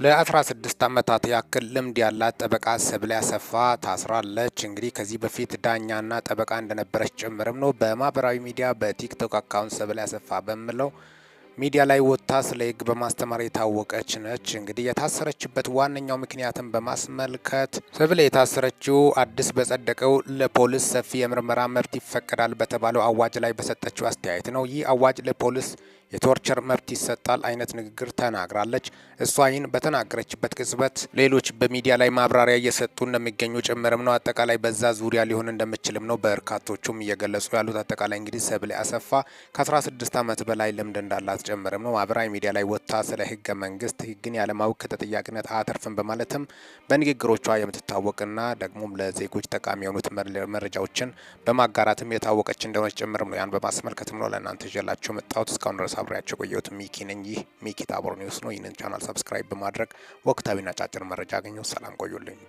ለ16 ዓመታት ያክል ልምድ ያላት ጠበቃ ሰብለ አሰፋ ታስራለች። እንግዲህ ከዚህ በፊት ዳኛና ጠበቃ እንደነበረች ጭምርም ነው። በማህበራዊ ሚዲያ በቲክቶክ account ሰብለ አሰፋ በሚለው ሚዲያ ላይ ወጥታ ስለ ሕግ በማስተማር የታወቀች ነች። እንግዲህ የታሰረችበት ዋነኛው ምክንያትን በማስመልከት ሰብለ የታሰረችው አዲስ በጸደቀው ለፖሊስ ሰፊ የምርመራ መብት ይፈቀዳል በተባለው አዋጅ ላይ በሰጠችው አስተያየት ነው። ይህ አዋጅ ለፖሊስ የ torture መብት ይሰጣል አይነት ንግግር ተናግራለች። እሷ ይህን በተናገረችበት ቅጽበት ሌሎች በሚዲያ ላይ ማብራሪያ እየሰጡ እንደሚገኙ ጭምርም ነው። አጠቃላይ በዛ ዙሪያ ሊሆን እንደሚችልም ነው በርካቶቹም እየገለጹ ያሉት። አጠቃላይ እንግዲህ ሰብለ አሰፋ ከ16 ዓመት በላይ ልምድ እንዳላት ጭምርም ነው። ማህበራዊ ሚዲያ ላይ ወጥታ ስለ ህገ መንግስት ህግን ያለማወቅ ከተጠያቂነት አያተርፍም በማለትም በንግግሮቿ የምትታወቅና ደግሞም ለዜጎች ጠቃሚ የሆኑት መረጃዎችን በማጋራትም የታወቀች እንደሆነች ጭምርም ነው። ያን በማስመልከትም ነው ለእናንተ ይዤላችሁ መጣሁት። እስካሁን ድረስ አብሬያቸው ቆየሁት። ሚኪ ነኝ። ይህ ሚኪ ታቦር ኒውስ ነው። ይህንን channel subscribe በማድረግ ወቅታዊና አጫጭር መረጃ አገኘው። ሰላም ቆዩልኝ።